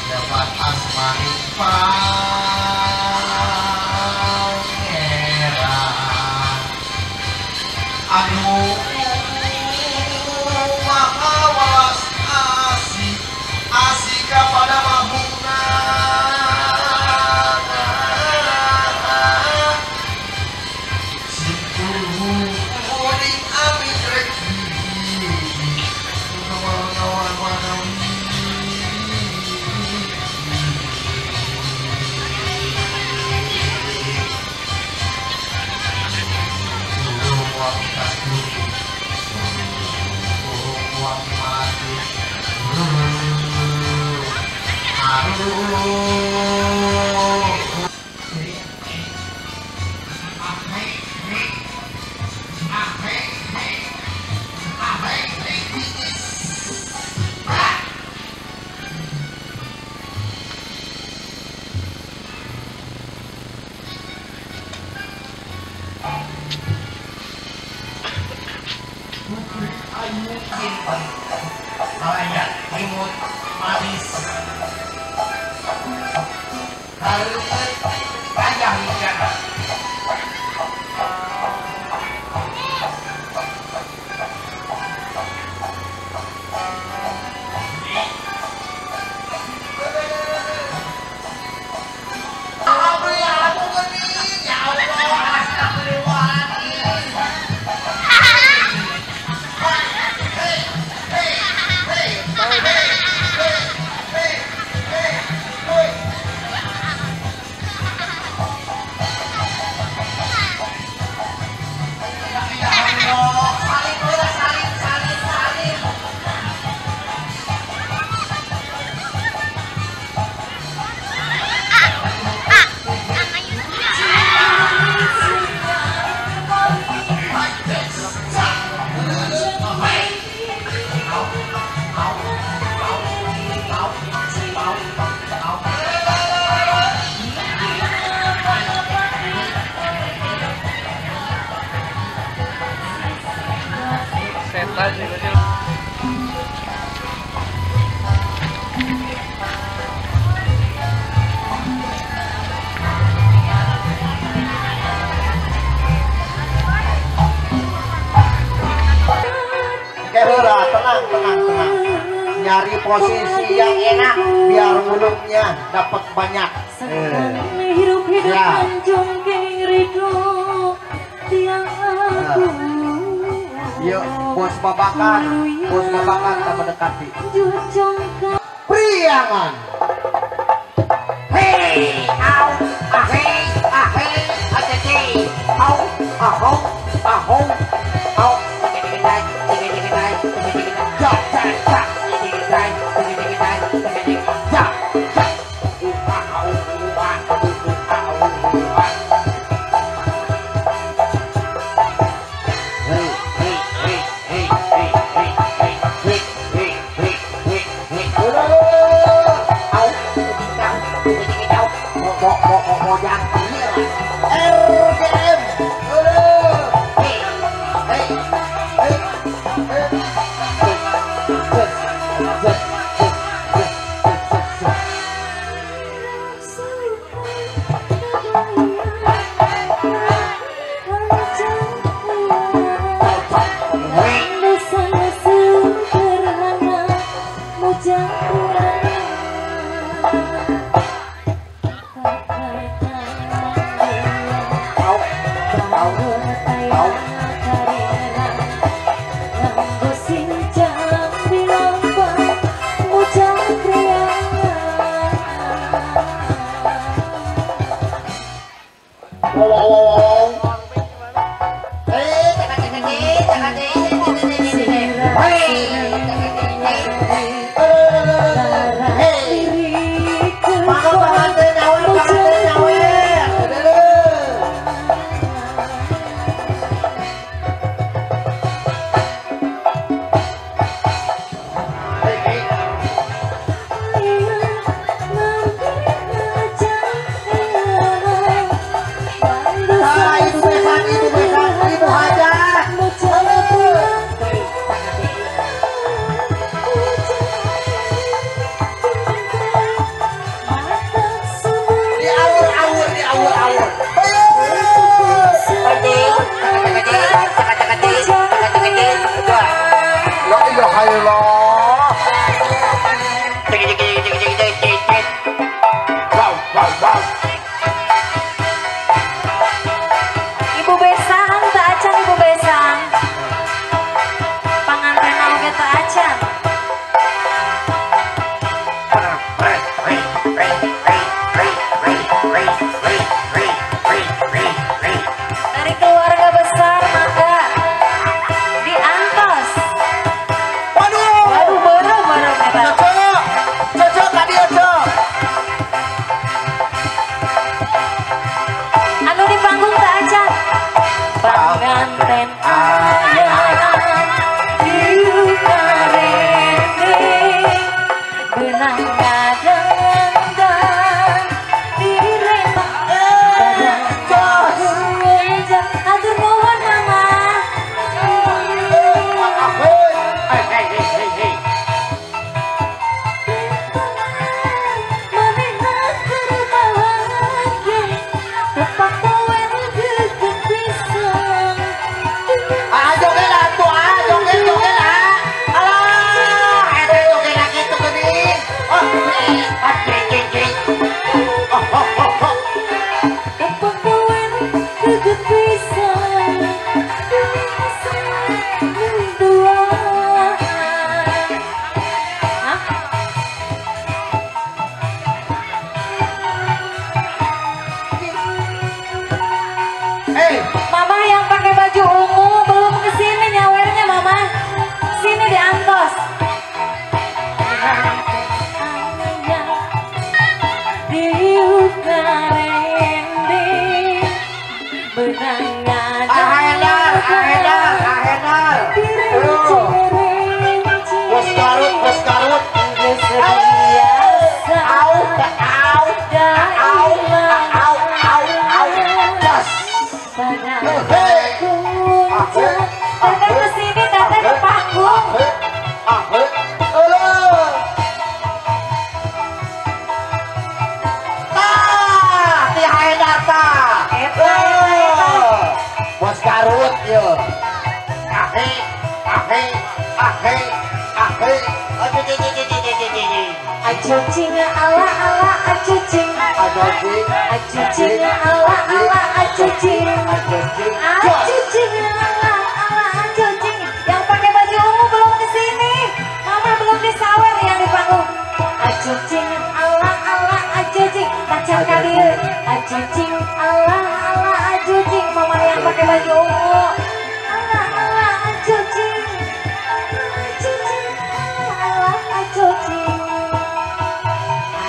Dapat asmani pangeran anu maha welas asih asih kepada makhlukna simkuring amin rek imut manis hareupeut gajah hijana. Tenang, tenang, tenang. Nyari posisi yang enak biar mulutnya dapat banyak. Ya. Yuk, bos babakan kita mendekati. Priangan. Hei, au, ahei, ahei, ahei, au, aho, aho, au. RGM. Hey, hey, hey, hey. Ibu Besang, tak acan Ibu Besang. Panganten oge tak acan. Dari keluarga besar maka diantos. Waduh, waduh beureum beureum eta. Cocok, cocok ka dieu cok. Anu di panggung tak acan. Panganten anyar diukarene benang ngadangdang direma atur nuhun mama. Mama yang pakai baju ungu belum kesini nyawernya mama. Sini diantos. Ahedar, ahedar. Bos Garut, bos Garut. Au, au, au, au, au, au. Jas. Teteh kesini, teteh ke panggung. Bos Garut yo. Ahe, ahe, ahe, ahe. Acu cing ala ala acu cing. Acu cing ala ala acu cing. Acu cing ala ala acu cing. Yang pakai baju ungu belum kesini. Mama belum disawer yang di panggung. Acu cing